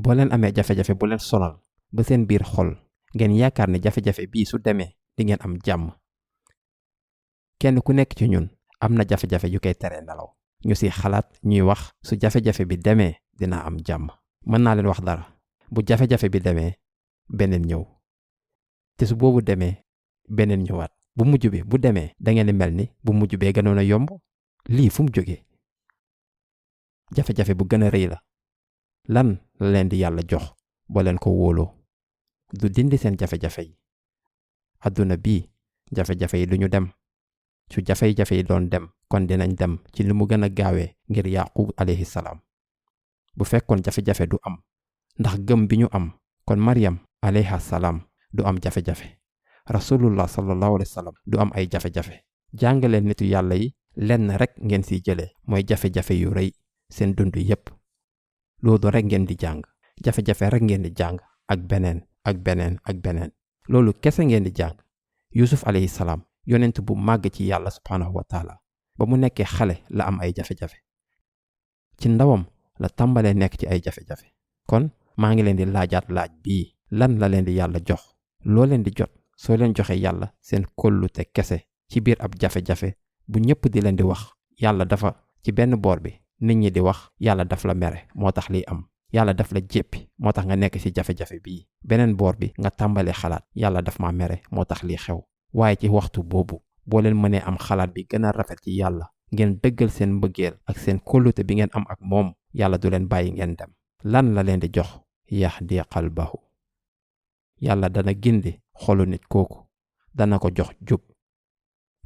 boo leen amee jafe-jafe bu leen sonal ba seen biir xol ngeen yaakaar ne jafe-jafe bii su demee di ngeen am jàmm. kenn ku nekk ci ñun am na jafe-jafe yu koy tere nelaw ñu si xalaat ñuy wax su jafe-jafe bi demee dina am jàmm. mën naa leen wax dara, bu jafe-jafe bi demee beneen ñëw te su boobu demee beneen ñëwaat, bu mujj bi bu demee da ngeen di mel ni bu mujj bee gënoon a yomb. lii fu mu jógee? jafe-jafe bu gën a rëy la. lan la leen di yàlla jox boo leen ko wóoloo? du dindi seen jafe-jafe yi. adduna bii jafe-jafe yi duñu dem. su jafe-jafe yi doon dem kon dinañ dem ci li mu gën a gaawee ngir Yaqub alayhi salaam. bu fekkoon jafe-jafe du am ndax gëm bi ñu am kon Maryam alayha salaam du am jafe-jafe. rasulullah sallallahu alayhi wa sallam du am ay jafe-jafe. jàngaleen nitu yàlla yi lenn rek ngeen siy jëlee mooy jafe-jafe yu rëy seen dund yépp. loolu rek ngeen di jàng. jafe-jafe rek ngeen di jàng ak beneen ak beneen ak beneen. loolu kese ngeen di jàng. Yusuf alayhi salaam yonent bu màgg ci yàlla subhaanahu wa taala ba mu nekkee xale la am ay jafe-jafe. ci ndawam la tàmbalee nekk ci ay jafe-jafe. kon maa ngi leen di laajaat laaj bii, lan la leen di yàlla jox? loo leen di jot soo leen joxe yàlla seen kóllute kese ci biir ab jafe-jafe bu ñëpp di leen di wax yàlla dafa ci benn boor bi nit ñi di wax yàlla daf la mere moo tax liy am, yàlla daf la jéppi moo tax nga nekk ci jafe-jafe bii. beneen boor bi nga tàmbalee xalaat yàlla daf ma mere moo tax lii xew. waaye ci waxtu boobu boo leen mënee am xalaat bi gën a rafet ci yàlla ngeen dëggal seen mbëggeel ak seen kóllute bi ngeen am ak moom, yàlla du leen bàyyi ngeen dem. lan la leen di jox? yahdi qalbahu. yàlla dana gindi xolu nit kooku, dana ko jox jub.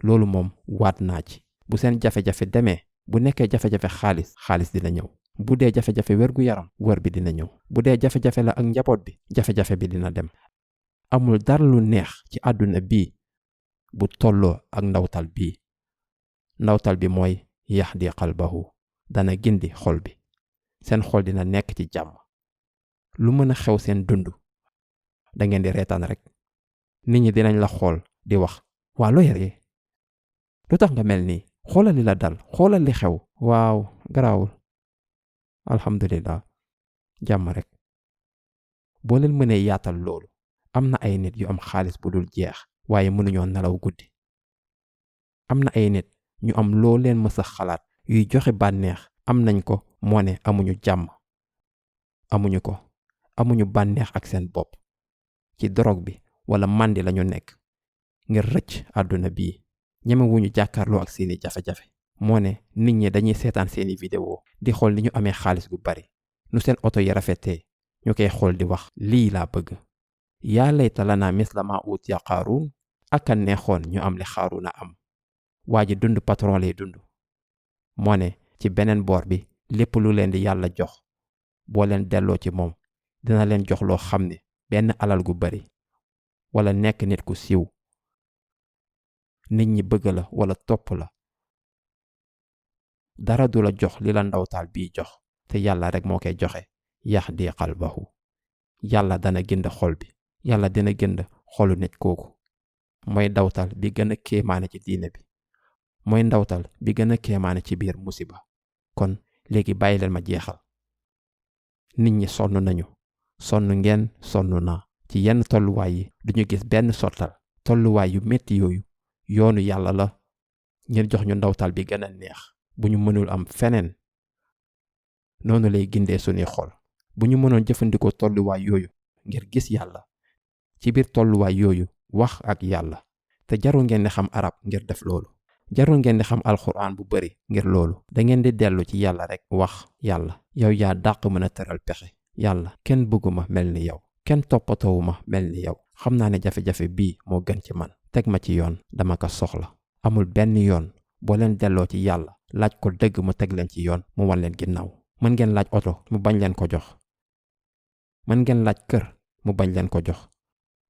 loolu moom waat naa ci. bu seen jafe-jafe demee, bu nekkee jafe-jafe xaalis dina ñëw. bu dee jafe-jafe wér-gu-yaram wér bi dina ñëw. bu dee jafe-jafe la ak njaboot bi jafe-jafe bi dina dem. amul dara lu neex ci àdduna bii bu tolloo ak ndawtal bii. ndawtal bi mooy yahdi qalbahu, dana gindi xol bi. seen xol dina nekk ci jàmm. lu mën a xew seen dund da ngeen di reetaan rek. nit ñi dinañ la xool di wax, waa loo yore lu tax nga mel nii, xoolal li la dal, xoolal li xew. waaw garaawul, alhamdulillah, jàmm rek. boo leen mënee yaatal loolu, am na ay nit yu am xaalis bu dul jeex waaye mënuñoo nelaw guddi. am na ay nit ñu am loo leen mës a xalaat yuy joxe bànneex am nañ ko, moo ne amuñu jàmm. amuñu bànneex ak seen bopp. ci drogue bi wala màndi lañu nekk ngir rëcc àdduna bii. ñemewuñu jàkkaarloo ak seeni jafe-jafe. moo ne nit ñi dañuy seetaan seeni vidéo di xool ni ñu amee xaalis gu bari, nu seen oto yi rafetee, ñu koy xool di wax lii laa bëgg. yaa layta lanaa misla maa uutiya Qaaruun. ak a neexoon ñu am li Qaaruuna am. waa ji dund patron lay dund. moo ne ci beneen boor bi lépp lu leen di yàlla jox boo leen delloo ci moom dina leen jox loo xam ne benn alal gu bari wala nekk nit ku siiw, nit ñi bëgg la wala topp la, dara du la jox li la ndawtaal bii jox, te yàlla rek moo koy joxe. yahdi qalbahu. yàlla dana gënd xol bi. yàlla dina gënd xolu nit kooku. mooy ndawtal bi gën a kéemaane ci diine bi. mooy ndawtal bi gën a kéemaane ci biir musiba. kon léegi bàyyi leen ma jeexal. nit ñi sonn nañu. sonn ngeen, sonn naa. ci yenn tolluwaay yi duñu gis benn sottal. tolluwaay yu metti yooyu yoonu yàlla la ngir jox ñu ndawtal bi gën a neex bu ñu mënul am feneen. noonu lay gindee sunuy xol. bu ñu mënoon jëfandikoo tolluwaay yooyu ngir gis yàlla, ci biir tolluwaay yooyu wax ak yàlla. te jarul ngeen di xam arab ngir def loolu. jarul ngeen di xam alxuraan bu bari ngir loolu. da ngeen di dellu ci yàlla rek wax yàlla, yow yaa dàq mën a tëral pexe. yàlla, kenn bëgguma mel ni yow, kenn toppatoowuma mel ni yow. xam naa ne jafe-jafe bii moo gën ci man. teg ma ci yoon, dama ko soxla. amul benn yoon boo leen delloo ci yàlla laaj ko dëgg mu teg leen ci yoon mu wan leen ginnaaw. mën ngeen laaj oto mu bañ leen ko jox. mën ngeen laaj kër mu bañ leen ko jox.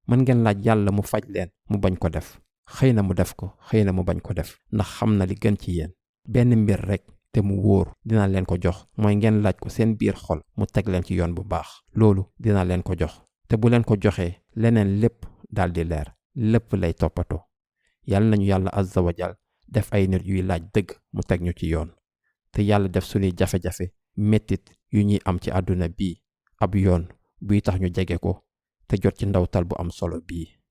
mën ngeen laaj yàlla mu faj leen mu bañ ko def. xëy na mu def ko, xëy na mu bañ ko def, ndax xam na li gën ci yéen. benn mbir rek te mu wóor dina leen ko jox, mooy ngeen laaj ko seen biir xol mu teg leen ci yoon bu baax. loolu dina leen ko jox. te bu leen ko joxee leneen lépp daal di leer, lépp lay toppatoo. yàlla nañu yàlla azza wa jal def ay nit yuy laaj dëgg mu teg ñu ci yoon. te yàlla def suñuy jafe-jafe mettit yu ñuy am ci àdduna bii ab yoon buy tax ñu jege ko te jot ci ndawtal bu am solo bii.